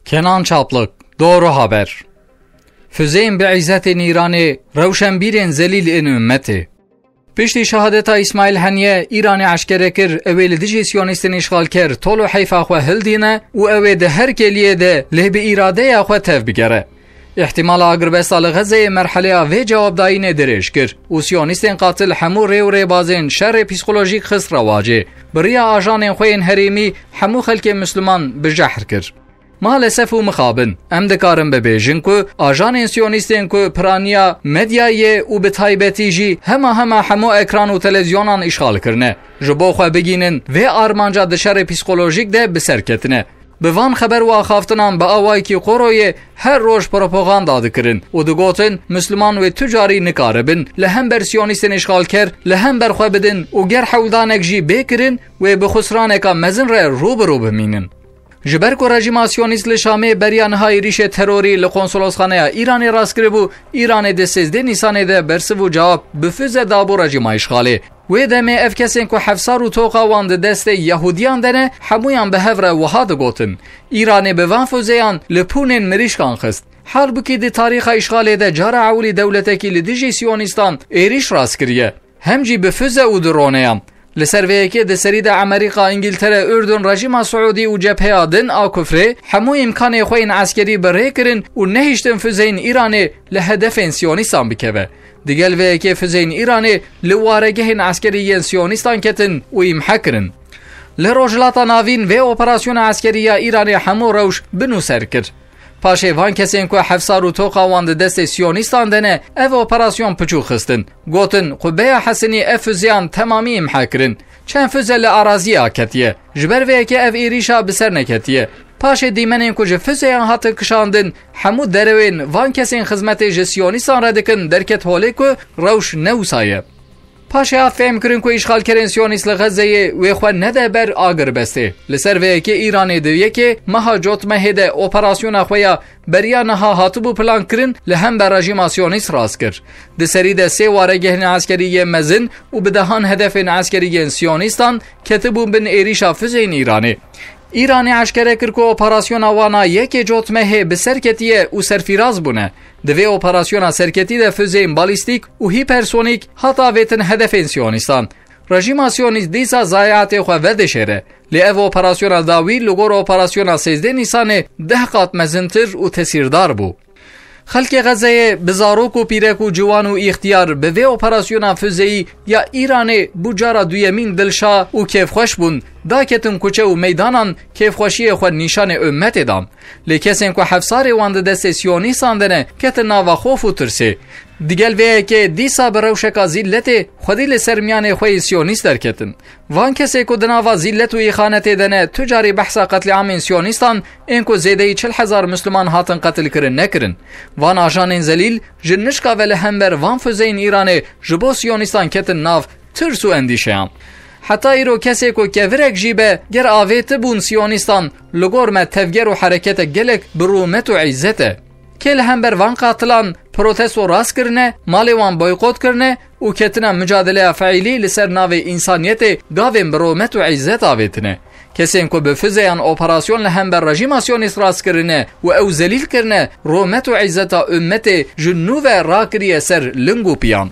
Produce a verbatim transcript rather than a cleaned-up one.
Kenan Çaplık, Doğru Haber. Füzeyên bi îzetên Îranê, rewşenbîrên zelîl ên ummetê. Piştî şehadeta Îsmaîl Heniye, Îranê eşkere kir, ew ê li dijî siyonîstên îşxalker tol û heyfa xwe hildîne û ew ê di her kêliyê de lê bi îradeya xwe tev bigere. Îhtimala agirbesta li Xezeyê merheleya vê cewabdayînê dirêj kir û siyonîstên qatil hemû rê û rêbazên şerê psîkolojîk xist rewacê. Bi riya ajanên xwe yên herêmî hemû xelkê Misliman bi jehr kir. Malesef û mixabin, em dikarin bibêjin ku ajanên siyonîstên ku piraniya medyayê û bi taybetî jî hema hema hemû ekran û televizyonan îşxal kirine, ji bo xwe bigînin vê armanca di şerê psîkolojîk de bi ser ketine. Bi van xeber û axaftinan bi awayekî qoroyê her roj propaganda dikirin û digotin, Misliman wê tu carî nikaribin li hember siyonîstên îşxalker li hember xwe bidin û ger hewldanek jî bê kirin, wê bi xusraneka mezin re rû bi rû bimînin. Ji ber ku rejîma siyonîst li Şamê beriya niha êrîşê terorî li konsolosxaneya Îranê rast kiribû, Îranê di sêzdeh Nîsanê de bersiv û cewab bi füze dabû rejîma îşxalê. Wê demê ev kesên ku hefsar û toqa wan di destê Yahûdiyan de ne, hemûyan bi hev re wiha digotin, Îranê bi van füzeyan li pûnên mirîşkan xist. Halbûkî di tarîxa îşxalê de cara ewilî dewletekî li dijî siyonîstan êrîş rast kiriye, hem jî bi füze û droneyan. Li ser vê yekê di serî de Amerîka, Îngiltere, Urdun, rejîma Siûdî û cepheya din a kufrê hemû îmkanê xwe yên eskerî bi rê kirin û nehiştin füzeyên Îranê li hedefên siyonîstan bikeve. Digel vê yekê füzeyên Îranê li waregehên eskerî yên siyonîstan ketin û îmhe kirin. Li Rojhilata Navîn vê operasyona eskerî ya Îranê hemû rewş bi nû ser kir. Paşê van kesên ku hefsar û toqa wan di destê siyonîstan de ne, ev operasyon piçûk xistin. Gotin, qubeya Hesinî ev füzeyan temamî îmhe kirin. Çend füze li araziya ketiye. Ji ber vê yekê ev êrîşa bi ser neketiye. Paşê dîmenên ku ji füzeyan hatin kişandin, hemû derewên van kesên xizmetê ji siyonîstan re dikin, derket holê ku rewş ne wisa ye. Paşê hat fêhmkirin ku îşxalkerên siyonîst li Xezeyê wê xwe nede ber agirbestê. Li ser vê yekê Îranê di yekê meha Cotmehê de operasyona xwe ya beriya niha hatibû plankirin, li hember rejîma siyonîst rast kir. Di serî de sê waregehên eskerî yên mezin û bi dehan hedefên eskerî yên siyonîstan ketibûn bin êrîşa füzeyên Îranê. Îranê eşkere kir ku operasyona wan a yekê Cotmehê bi ser ketiye û serfîraz bûne. Di vê operasyona serketî de füzeyên balîstîk û hîpersonîk hat avêtin hedefên siyonîstan. Rejîma siyonîst dîsa zayiatê xwe vedişêre. Lê ev operasyona dawî li gor operasyona sêzdeh Nîsanê deh qat mezintir û tesîrdar bû. Xelkê Xezeyê bi zarok û pîrek û ciwan û îxtiyar bi vê operasyona füzeyî ya Îranê bû cara duyemîn dilşa û kêfxweş bûn, daketin kuçe û meydanan kêfxweşiyê xwe nîşanê ummetê dan. Lê kesên ku hefsarê wan di destê siyonîstan de ne, ketin nava xof û tirsê. Digel vê yekê dîsa bi rewşeka zîlletê xwedî li ser miyanê xwe yê siyonîst derketin. Van kesê ku di nava zîllet û îxanetê de ne, tu carî behsa qetlîamên siyonîstan ên ku zêdeyî çil hezar Misliman hatin qetilkirin nekirin. Van ajanên zelîl ji nişka ve li hember van füzeyên Îranê ji bo siyonîstan ketin nav tirs û endîşeyan. Heta îro kesê ku kevirek jî be, ger avêtibûn siyonîstan li gor me tevger û hereketek gelek bi rûmet û îzzet e. Kê li hember van qatilan protesto rast kirine, malê wan boykot kirine û ketina micadeleya feîlî li ser navê însaniyetê gavên bi rûmet û îzzet avêtine. Kesên ku bi fizeyan operasyon li hember rejîma siyonîst rast kirine û ew zelîl kirine, rûmet û îzzeta ummetê ji nû ve rakiriye ser ling û piyan.